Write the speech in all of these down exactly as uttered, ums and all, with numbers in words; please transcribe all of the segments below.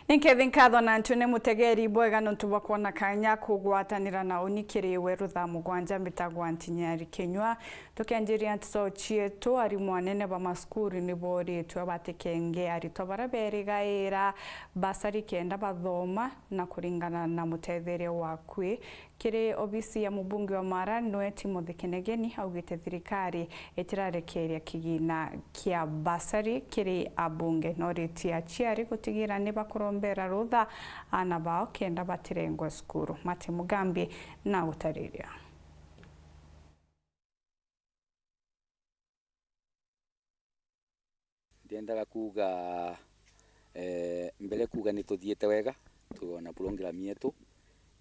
Ninkethi nkatho na ntu ni mutegeri bwega nontu bwa kwona kanya kugwatanira na uni kiri we rutha mugwanja mbitagwa Ntinyari Kinyua. Tukianjiria nteto cietu, arimu anene ba masukuru ni boritwe batikenge aritwa baria berigaira basari kenda bathoma na kuringana na mutetheria wa kwi. Kiri obisi ya mubunge wa Mara, nwe Timothy Kinegeni augite thirikari itirarekeria kigina kia basari kiri abunge, noritie aciari gutigira ni bakurombera rutha aana bao kenda batirengwe cukuru. Martin Mugambi na gutariria. Ndiendaga kuuga, eh, mbere kuuga ni tuthiite wega, twona program yetu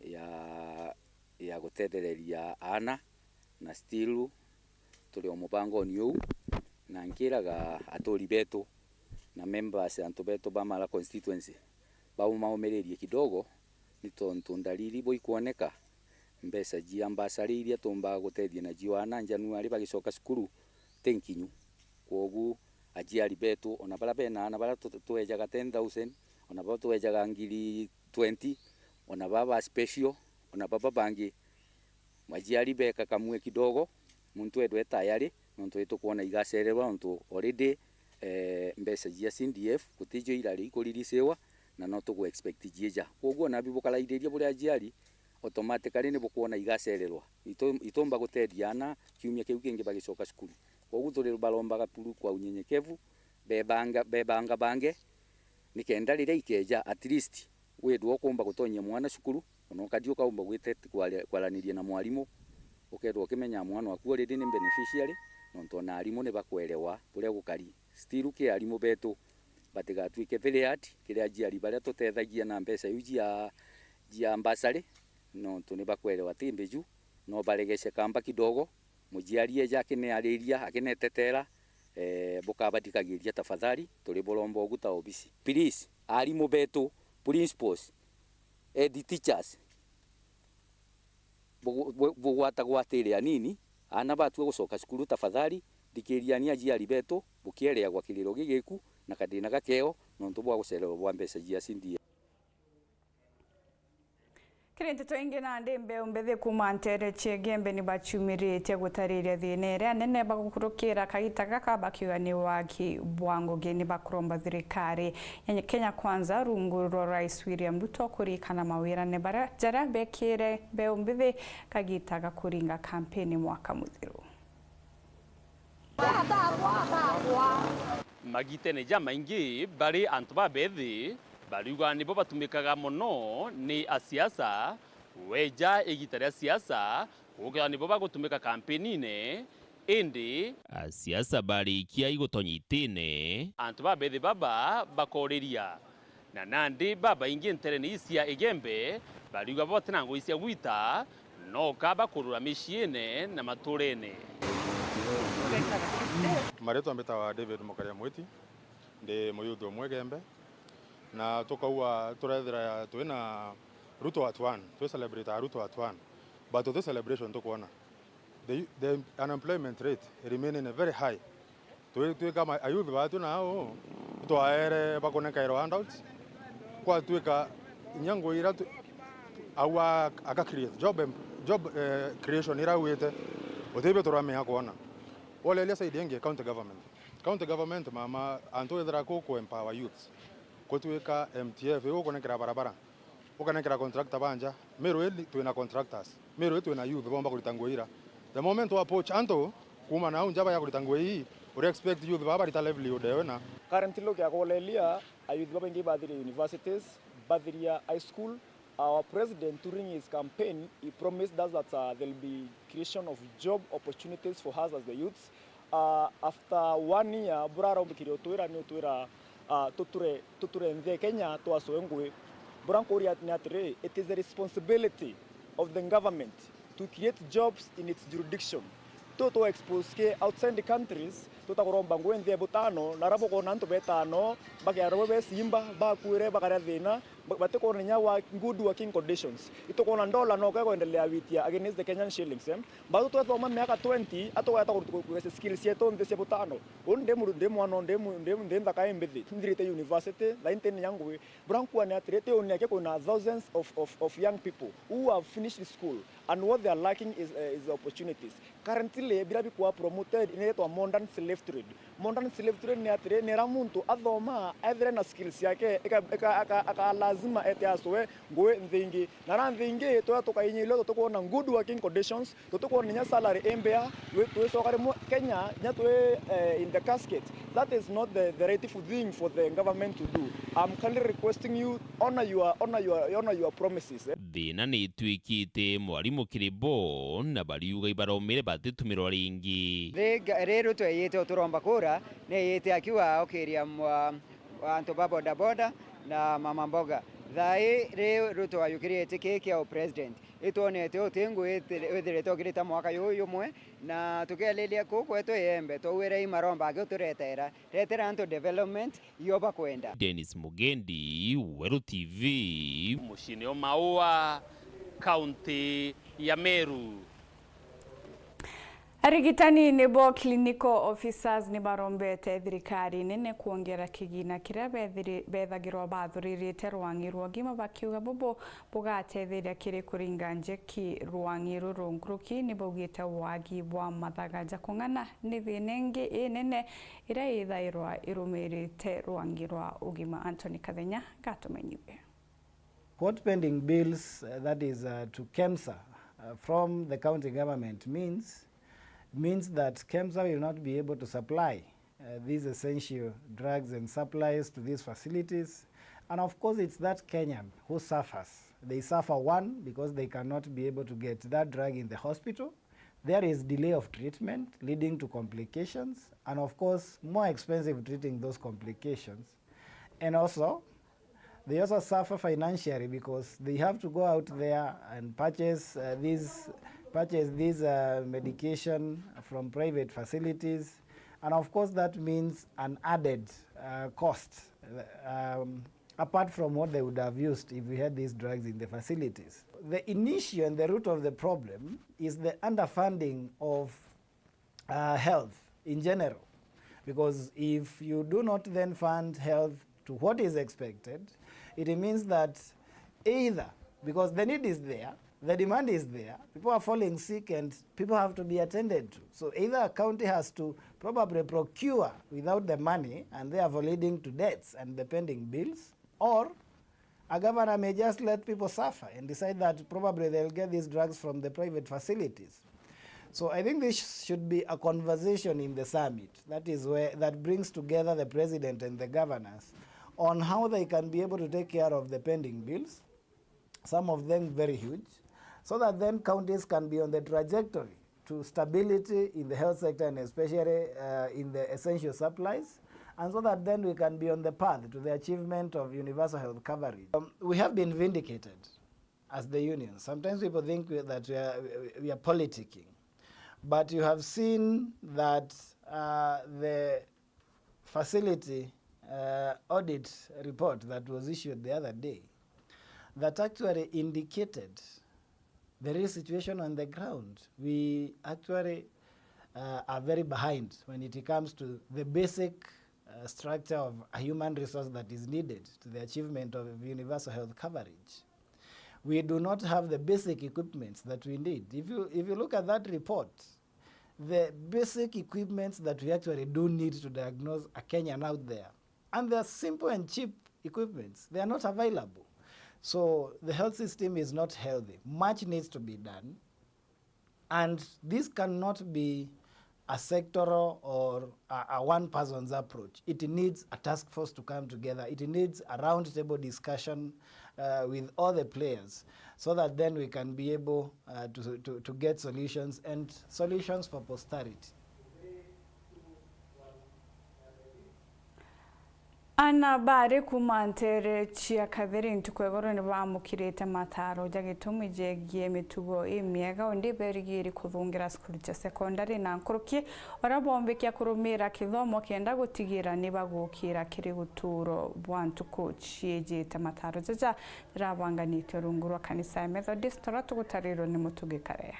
ya, ya gutethereria aana, na still turi o mubangoni uu, na nkiraga aturi betu na members, antu betu ba Mara constituency, baumaumiririe kidogo, ni tontu ndariri bwa ikwoneka, mbeca cia mbasari iria tuumbaga gutethia nacio aana Januari bagicoka cukuru ti nkinyu. Kwogu aciari betu, ona baria bena aana baria tu-, twejaga ten thousand, ona baria twejaga ngiri twenty, ona baba ba special, ona baba bangi, aciari beka kamue kidogo, muntu endwe tayari, nontu itukwona igacererwa, nontu already, eh, mbeca cia C D F guticio irari ikuririsiwa, na no tugu expect ciija. Kwoguo, ona bibukaraidiria buri aciari, automatically ni bukwona igacererwa. Itu-, ituumba gutethia aana kiumia kiu kingi bagicoka cukuru. Kwoguo, turi barombaga buru kwa unyenyekevu, bebanga, bebanga bange, nikenda riria ikeja, at least, withirwa ukumba gutonyia mwana cukuru, ona ukathi ukaumba gwite kware-, kwaraniria na mwarimu, ukethirwa ukimenya mwana waku already ni beneficiary, nontu ona arimu ni bakwerewa buria gukari. Still ki arimu betu, batigatwike very hard kiri aciari baria tutethagia na mbeca iu cia, cia mbasari, nontu ni bakwerewa ti mbiju, no baregece kamba kidogo, muciari eja akineariria, akinetetera, eh, bukabathikagiria tafadhali, turi buromba ugu ta obisi. Please, arimu betu, principals, head teachers, bugu-, bu-, bugwatagwatire anini, aana batua gucoka cukuru, tafadhali, thikiriani aciari betu, bukiereagwa kiriro gigiku na kathina gakeo nontu bwa gucererwa bwa mbeca cia C D F. Kiri nteto ingi, nandi mbeu mbithi kuuma nteere cia Igembe ni baciumiritie gutariria thina iria anene bagukurukira kagita gaka, bakiuga ni wagi bwa ngugi. Ni bakuromba thirikari ya Kenya Kwanza rungu rwa Rais William Ruto kuririkana mawirane baria, jaria bekire mbeu mbithi kagita ga kuringa kampeni mwaka muthiru. Magitene jamaingi bari antu babethi bariuga nibo batumikaga mono ni asiasa, weja igita ria siasa, gukethwa nibo bagutumika kampenine, indi asiasa barikia igutonya itine, antu babethi baba bakoriria. Na nandi babaingi nterene ii cia Igembe bariuga bo batina ngugi cia gwita, noka bakurura miciine na maturene. Maritwa mbitawa David Mukaria Mwiti, ndi muyuthi umwe Igembe, na tukauga turethira twina Ruto at one, twi celebrate Ruto at one, but tuti celebration tukwona. The, the unemployment rate remaining very high. Twi-, twika ma-, ayouth baa twi nao, twaere bakunenkairwa handouts, kwatwika inya ngugi iria tu-, au a-, aka create job em-, job, eh, creation iria augite, utibio turamenya kwona. Wolelia side ingi, county government. County government, mama, antu ethira ku, ku empower youths, kutwika M T F iu ukunenkera barabara. Ukanengera contractor ba nja. Meru ii twina contractors. Meru ii twina youth bomba kurita ngugi ira. The moment wa approach antu kuuma nau nja baya kurita ngugi ii, uri expect youth baa barita livelihood ewe na. Currently, ukiakolelia, ayouth babaingi bathiria universities, bathiria high school. Our president, during his campaign, he promised us that, uh, there'll be creation of job opportunities for us as the youths. Ah, after one year, bura araumbikire utwira, ni utwira, ah, tuture, tuture nthi ya Kenya, twacoe ngugi. Bura nkuria ni atiri, it is the responsibility of the government to create jobs in its jurisdiction. Tu, tu expose ki outside countries, tutakuromba ngugi nthi ya butano, na aria bukona antu betano, bakiarwa becimba, bakwire, bakaria thina, Ba-, batikwona inya wa good working conditions. Itukwona dollar no kekwendelea witia against the Kenyan shillings, eh? Bado twethoma miaka twenty, atugweta ku-, ku-, ku-, skills cietu nthi cia butano. Uni ndi mu-, ndi mwana, ndi mu-, ndi, ndi nthaka imbithi. Nthirite university, thaai nti ni ya ngui. Bura nkuane atiri, ti uni aki kwina thousands of, of, of young people who have finished school and what they are lacking is, eh, is opportunities. Currently, bira bikwa promoted ni iretwa modern slave trade. Modern slave trade ni atiri, ni ira muntu athoma, ethire na skills yake, ika, ika, aka, aka lazima ete aswe ngui nthi ingi. Na ra nthi ingi, twa tukainyilio, tutikwona good working conditions, tutikwona inya salary imbea, twi-, twicoka rimwe Kenya, inya twi, eh, in the casket. That is not the, the rightful thing for the government to do. I'm kindly requesting you, honor your, honor your, honor your promises, eh. Thina ni itwikite mwarimu kiri bo, na bariuga ibaromire batitumirwa ringi. Ri-, riu tweyite uturomba kura, neyite akiuga aukiria mwa-, antu ba bodaboda na mama mboga. Thaai riu Ruto ayukirite kiki au president. Itwonete uti ngui ithirite ukirite mwaka juju jumwe, na tukiariria kuu kwetu Iembe, twauire i maromba aki uturetera, retera antu development yo bakwenda. Dennis Mugendi, Weru T V. Muciini o Maua, kaunti ya Meru. Arigitani nibo clinical officers ni barombete thirikari nene kwongera kigina kiria bethiri-, bethagirwa bathuririte rwang'i rwa ugima, bakiuga bubu bugatetheria kiri kuringa njeki rwang'i ruru. Nkuruki ni baugite wagi bwa mathaga ja kung'ana ni thina ingi inene iria ithairwa irumirite rwang'i rwa ugima. Anthony Kathenya gatumenyithie. Court pending bills, uh, that is, uh, to KEMSA, uh, from the county government means, means that KEMSA will not be able to supply, uh, these essential drugs and supplies to these facilities. And of course, it's that Kenyan who suffers. They suffer, one, because they cannot be able to get that drug in the hospital. There is delay of treatment leading to complications, and of course, more expensive treating those complications. And also, they also suffer financially because they have to go out there and purchase, uh, these, purchase these, uh, medication from private facilities. And of course, that means an added, uh, cost, uh, um, apart from what they would have used if we had these drugs in the facilities. The issue and the root of the problem is the underfunding of uh, health in general. Because if you do not then fund health to what is expected, it means that either, because the need is there, the demand is there, people are falling sick and people have to be attended to. So either a county has to probably procure without the money and therefore leading to debts and the pending bills, or a governor may just let people suffer and decide that probably they'll get these drugs from the private facilities. So I think this should be a conversation in the summit that is where, that brings together the president and the governors on how they can be able to take care of the pending bills, some of them very huge, so that then counties can be on the trajectory to stability in the health sector and especially, uh, in the essential supplies, and so that then we can be on the path to the achievement of universal health coverage. Um, we have been vindicated as the union. Sometimes people think we, that we are, we, we are politicking, but you have seen that, uh, the facility, uh, audit report that was issued the other day that actually indicated the real situation on the ground. We actually, uh, are very behind when it comes to the basic, uh, structure of a human resource that is needed to the achievement of universal health coverage. We do not have the basic equipments that we need. If you, if you look at that report, the basic equipments that we actually do need to diagnose a Kenyan out there, and they are simple and cheap equipments, they are not available. So the health system is not healthy. Much needs to be done. And this cannot be a sectoral or a, a one person's approach. It needs a task force to come together. It needs a round table discussion, uh, with all the players, so that then we can be able, uh, to, to, to get solutions and solutions for posterity. Ana bari kuuma nteere cia Katheri ntuku ya igoro ni baamukirite mataaro ja gitumi jegie mitugo imiega, undi berigiri kuthungira cukuru cia sekondari na nkuruki, uria boombikia kurumiira kithomo kenda gutigira ni bagukira kiri gutuuro bwa ntuku ciijite. Mataaro jaja jarabanganitwe rungu rwa kanisa ya Methodist, uria tugutarirwe ni Mutugi Karea.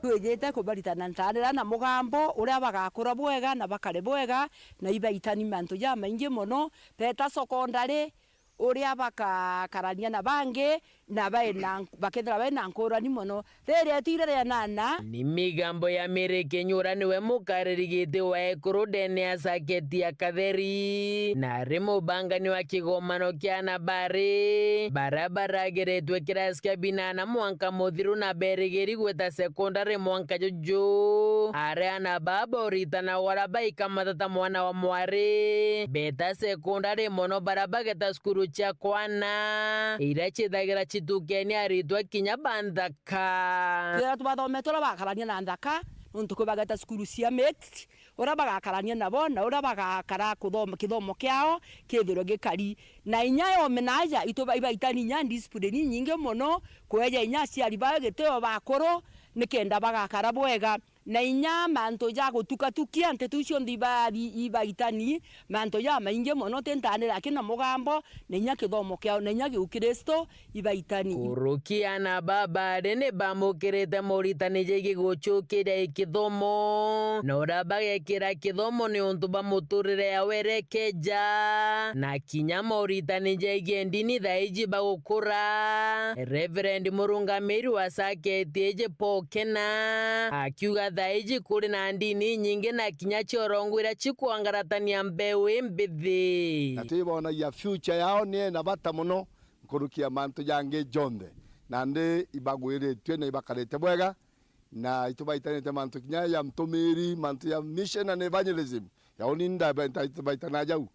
Twijite kubaritana ntaanira na mugambo uria bagakura bwega na bakare bwega, na ibaitani mantu jamaingi mono, beta sekondari, uria bakakarania na bangi, na bae na, bakethira bae na nkurani mono. Riria tu iria ria nana. Ni migambo ya Mary Kinyura niwe mukariri giti wa ekuru ndene ya saketi ya Katheri, na ari mubangani wa kigomano kia ana bari, bara barageretwe kirasi kia binana mwanka muthiru na berigiri gwita sekondari mwanka juju. Ari ana baba uritana wara baika matata mwana wa mwari, beta sekondari mono bara bageta cukuru cia kwana, iria ciithagira citukeni aritwa kinya ba nthaka. Twira tubathome turia bakarania na nthaka, nontu kwi bageta cukuru cia mixed, uria bagakarania nabo na uria bagakara kuthoma, kithomo kiao kithirwe gikari. Na inya yome na aja, itu ba-, ibaitani inya discipline inyingi mono, kweja inya aciari bao gitio bakuru, nikenda bagakara bwega. Na inya mantu ja gutukatukia nteto iu cionthe ibathi-, ibaitani, mantu jamaingi mono, ti ntaanira aki na mugambo, na inya kithomo kiao, na inya giukristo, ibaitani. Nkuruki ana baba ari ni bamukirite moritani jegie gucukiria i kithomo, na uria bagekira kithomo ni untu bwa muturire ya werekeja, na kinya moritani jegie ndini thaiji bagukura. Reverend murungamiri wa saketi iji Paul Kena akiuga thaiji kuri na ndini inyingi na kinya ciorongo iria cikwangaratania mbeu imbithi. Na twibonagia future yao ni ina bata mono nkuruki ya mantu jangi jonthe, nandi ibagwiritue na ibakarite bwega, na itubaitanite mantu kinya ya mtumiri, mantu ya mission and evangelism. Ya uni nda baita-, baitana jau.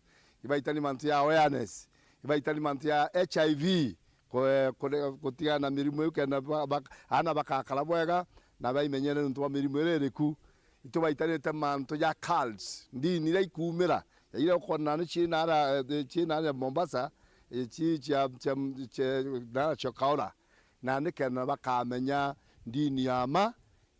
Ibaitani mantu ya awareness. Ibaitani mantu ya H I V. Kwe-, kure-, gutigana na mirimu iu kenda ba-, ba-, ana bakakara bwega na baimenyere nontu bwa mirimu iria iriku. Itubaitanite mantu ja cults, ndini iria ikuumira. Ya iria ukwona ni ciina ara, eh, ciina ara Mombasa, eh, ci cia, cia, cia, na cio Kaora. Na nikenda bakamenya ndini ya ma,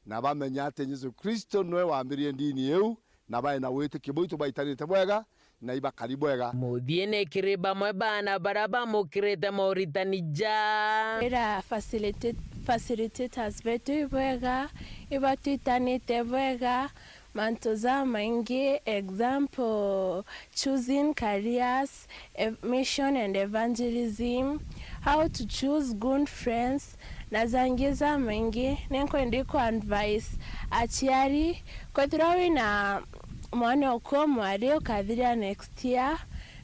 na bamenya ati Jesu Kristo niwe waambirie ndini iu, na bae na witikio buu itubaitanite bwega, na ibakari bwega. Muthiene kiri bamwe baana baria bamukirite moritani ja. Ira facilita-, facilitators betu ibwega, ibatwitanite bwega, mantu jamaingi, example, choosing careers, ev-, mission and evangelism, how to choose good friends, na jangi jamaingi. Ninkwendi ku advise aciari, kwethirwa wina mwana uku mwari ukathiria next year,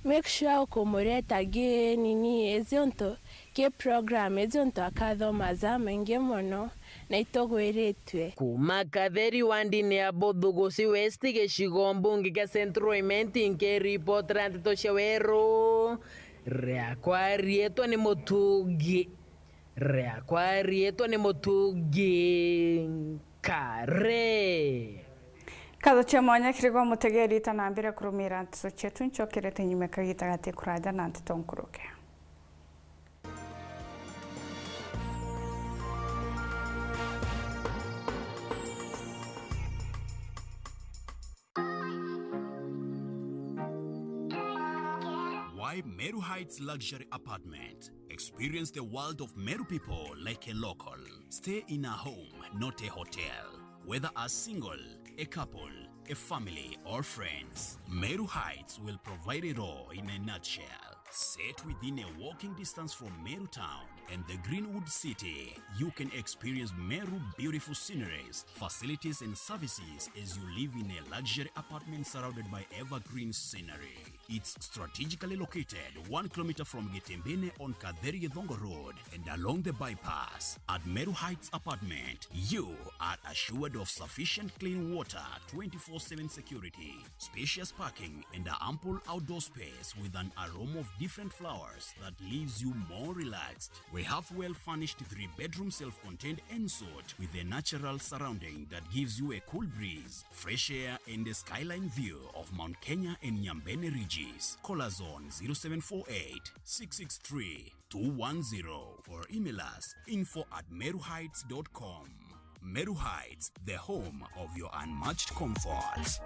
make sure ukumureta gi nini iji untu ki program iji untu akathoma jamaingi mono na itugwiritue. Kuuma Katheri wa ndini ya Buthuguci West, gicigo mbunge kia Central Imenti, nkiripotera nteto cia weru. Riakwa riitwa ni Mutugi. Riakwa riitwa ni Mutugi Kare. Nkatho cia mwanya kiri gwa mutegeri, tanambire kurumira nteto cietu, ncokerete nyuma kagita gati kuraja na nteto nkuruke. Why Meru Heights Luxury Apartment? Experience the world of Meru people like a local. Stay in a home, not a hotel. Whether a single, a couple, a family, or friends, Meru Heights will provide it all in a nutshell. Set within a walking distance from Meru town and the Greenwood City, you can experience Meru beautiful sceneries, facilities, and services as you live in a luxury apartment surrounded by evergreen scenery. It's strategically located one kilometer from Getembene on Katheri Githongo Road and along the bypass. At Meru Heights Apartment, you are assured of sufficient clean water, twenty-four seven security, spacious parking, and ample outdoor space with an aroma of different flowers that leaves you more relaxed. We have well-furnished three-bedroom self-contained N SOT with a natural surrounding that gives you a cool breeze, fresh air, and a skyline view of Mount Kenya and Nyambene Ridges. Call us on zero seven four eight, six six three, two one zero or email us info at meruheights dot com. Meru Heights, the home of your unmatched comfort.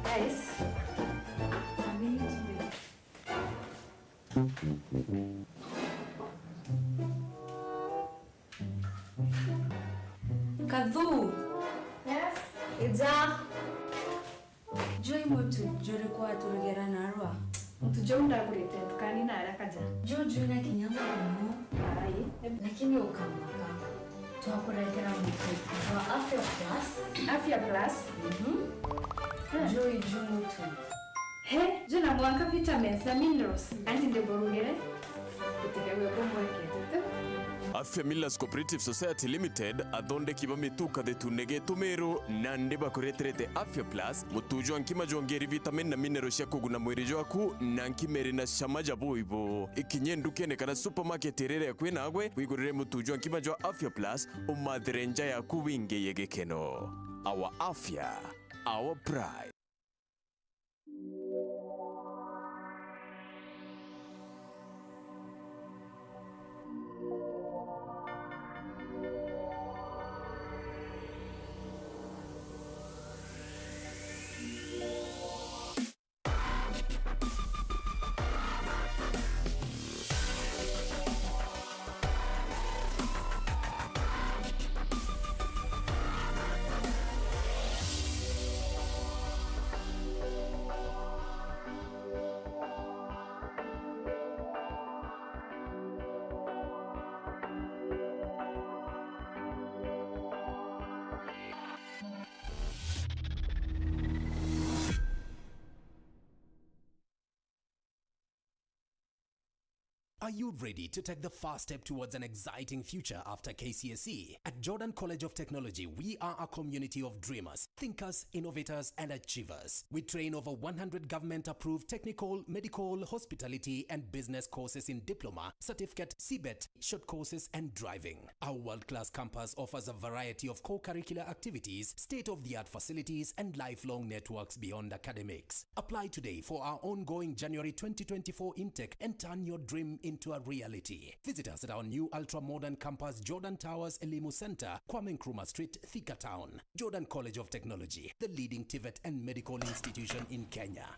Guys, I'm in it. Kathu. Yes. Ija. Juu i mutu juriku waturugera narua? Mutu juu ndagurite ntukani na araka ja. Juu jwina kinya magumo. Ai. Lakini ukamaka. Twakuretera mutu jwa Afya Plus. Afya Plus? Mhm. Ah. Juu i juu mutu. He, jwina mwanka vitamins na minerals. Anti ndiburugire. Gutigagwe kumwekete tu. Afya Millers Cooperative Society Limited, athondeki ba mitu kathetune getu Meru, nandi bakureterete Afya Plus, mutu jwa nkima jwongeri vitamin na mineral cia kuguna mwiri jwaku, na nkima iri na cama ja buibu. Ikinye ndukene kana supermarket iria iri akui nagwe, wigurire mutu jwa nkima jwa Afya Plus, umathire nja yaku wingiye gikeno. Our Afya, our pride. Are you ready to take the first step towards an exciting future after K C S E? At Jordan College of Technology, we are a community of dreamers, thinkers, innovators, and achievers. We train over one hundred government-approved technical, medical, hospitality, and business courses in diploma, certificate, C bet, short courses, and driving. Our world-class campus offers a variety of co-curricular activities, state-of-the-art facilities, and lifelong networks beyond academics. Apply today for our ongoing January twenty twenty-four intake and turn your dream into a reality. Visit us at our new ultra-modern campus, Jordan Towers Elimu Center, Kwame Nkrumah Street, Thika Town. Jordan College of Technology, the leading TVET and medical institution in Kenya.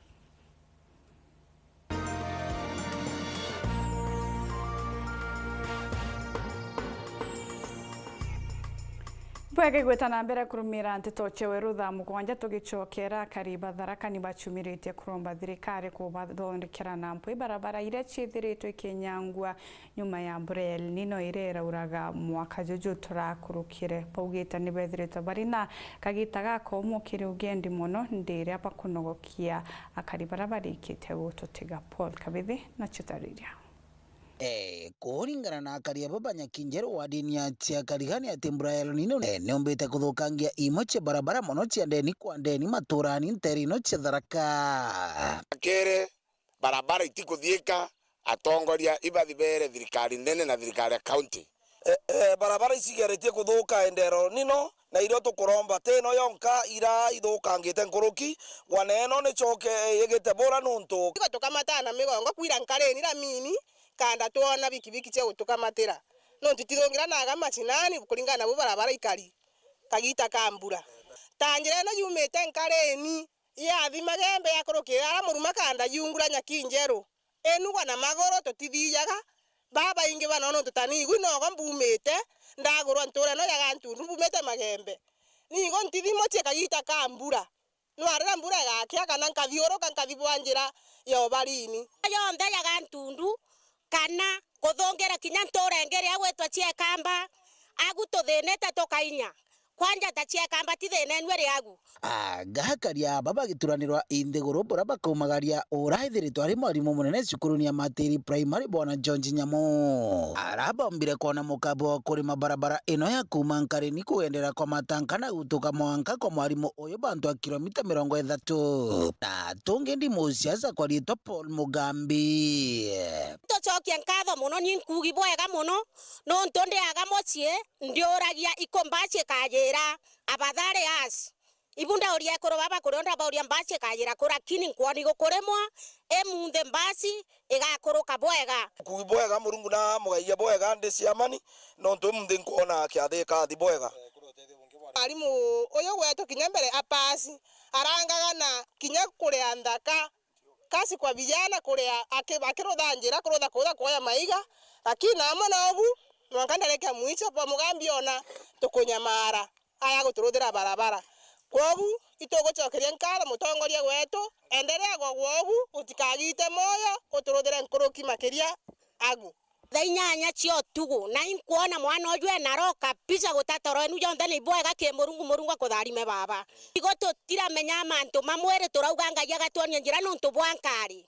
Bwega igweta na mbere kurumira nteto cia weru thaa mugwanja, tugicokera akari ba Tharaka ni bacumiritie kuromba thirikari kubathondekera na mpwi barabara iria ciithiritwe ikinyangua nyuma ya mbura ya El Nino iria irauraga mwaka juju turakurukire. Baugite ni bethiritwe bari na kagita gakomu kiri ugendi mono, ndi iria bakunogokia akari baria barikitie gututiga. Paul Kabithi na Chitariria. Eh, kuringana na akari aba ba Nyakinjeru wadini ya Chiakarigani ati mbura ya El Nino, eh, niumbite kuthukangia imwe cia barabara mono cia ndeni kwa ndeni maturani ntere ino cia Tharaka. Kere barabara itikuthiika, atongoria ibathi beere thirikari nene na thirikari ya county. E, e, barabara icigeretie kuthuka endero nino, na irio tukuromba ti ino yonka ira ithukangite nkuruki, gwa neeno nicoke igite bura nuntu. Igo tukamatana migongo kwira nkarini ramini, kanda twona bikibiki cia gutukamatira. Nuntu tithungira naga macinani kuringana na bu barabara ikari kagita ka mbura. Ta njira ino yumite nkarini, yathi Magembe yakurukira ara muruma kanda yungura Nyakinjeru. Inugwa na maguru tutithijaga, babaingi bano nontu ta niigwi nogo mbumite, ndagurwa ntura ino ya Gantundu, mbumite Magembe. Nigo ntithi mucii kagita ka mbura. Nwarira mbura igakia kana nkathiuruka nkathi bwa njira ya ubarini. Yonthe ya Gantundu, kana kuthungira kinya ntura ingi iria igwitwa Chiekamba, agu tuthinite tukainya. Kwanja ta cieka mbatithene nwe ri agu. Agakaria aba bagituranirwa i nthiguru buria bakaumagaria ura ethiritwe ari mwarimu munene cukuruni ya Matiri Primary, Bwana George Nyamu. Arabombire kwona mukabo wa kurima barabara ino ya kuuma Nkarini kugendera kwa Matanka na gutuka mwanka kwa mwarimu uyu bantu a kilomita mirongo ithatu. Na tungi ndi musiasa kwa riitwa Paul Mugambi. Tucokie nkatho muno, ni nkuugi bwega muno, nontu ndiaga mucii, ndiuragia iku mbasi ikajira, abathari as. Ibu ndauria ekuru baba kuria ndabauria mbasi ikajira ku, lakini nkwoni gukurimwa, imunthe mbasi igakuruka bwega. Nkuugi bwega, Murungu na mugaigia bwega, ndi ciamani, nontu imunthi nkwona kiathi ikathi bwega. Mwarimu uyu gwetu kinya mbere apasi, arangaga na kinya kuria nthaka, kasi kwa vijana kuria aki-, akirutha njira, kurutha kuutha kuoya maiga, lakini na amwe na ubu, mwanka ndarekia mwicho bwa Mugambi ona tukunyamara, aya guturuthira barabara. Kwogu, itugucokeria nkatho mutongoria gwetu, endelea gwogwa ugu, utikagite moyo, uturuthire nkuruki makiria agu. Thaa inyanya cia utugu, na inkwona mwana uju ena roho kabisa, gutatoro enu jonthe ni bwega ki Murungu, Murungu akutharime baba. Igo tutiramenya mantu ma mwiri, turauga Ngai agatwonia njira nontu bwa nkari.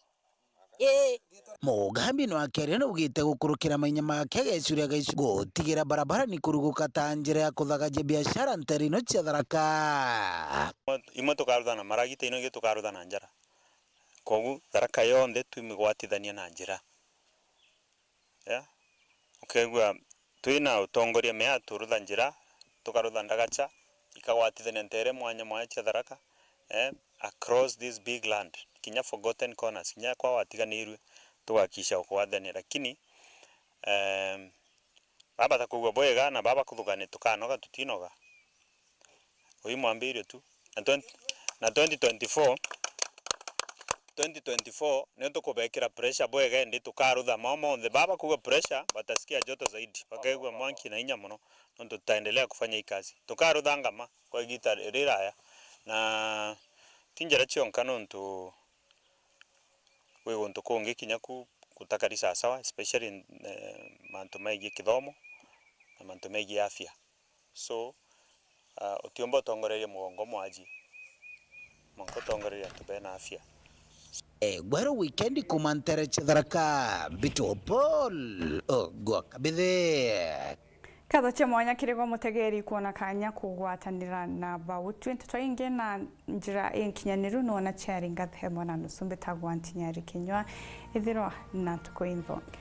Ii. Mugambi nwakeria naugite gukurukira mainya make agecuria gaicu gutigira barabara ni kuruguka ta njira ya kuthagagia biashara ntere ino cia Tharaka. Imwe tukaruthana maragita, ino ingi tukaruthana njara. Kwogu Tharaka yonthe twimigwatithania na njira. Yeah. Ukeigua twina utongoria mea, turutha njira, tukarutha ndagacha, ikagwatithania ntere mwanya mwanya cia Tharaka, eh, across this big land, kinya forgotten corners, kinya kwa watiganirue, tugakisha ukwathania, lakini, eh, babata kugua bwega na baba kuthugania tukanoga, tutinoga. Uyu mwambirio tu. Na twenty, na twenty twenty-four, twenty twenty-four nio tukubekira pressure bwega, indi tukarutha mao monthe. Baba kuga pressure, batasikia joto zaidi, bakaigua mwanki na inya mono, nontu tutaendelea kufanya hii kazi. Tukarutha ngama kwa igita riraya, na ti njira cionka, nontu kwi guntu kungi kinya ku gutakari sawasawa, especially, eh, mantu megie kithomo na mantu megie afya. So, ah, utiumba utongorerie mugongo mwaji, mwanka utongorerie antu bena afya. Eh, Gweru Weekend kuuma ntere cia Tharaka, Mbito Paul, Ogwa Kabithe. Nkatho cia mwanya kiri gwe mutegeri kwona kanya kugwatanira na Bau. Twi nteto ingi na njira inkinyaniru, nona ciari ngathemwa na nusu mbitagwa Ntinyari Kinyua. Ithirwa na ntuku inthonge.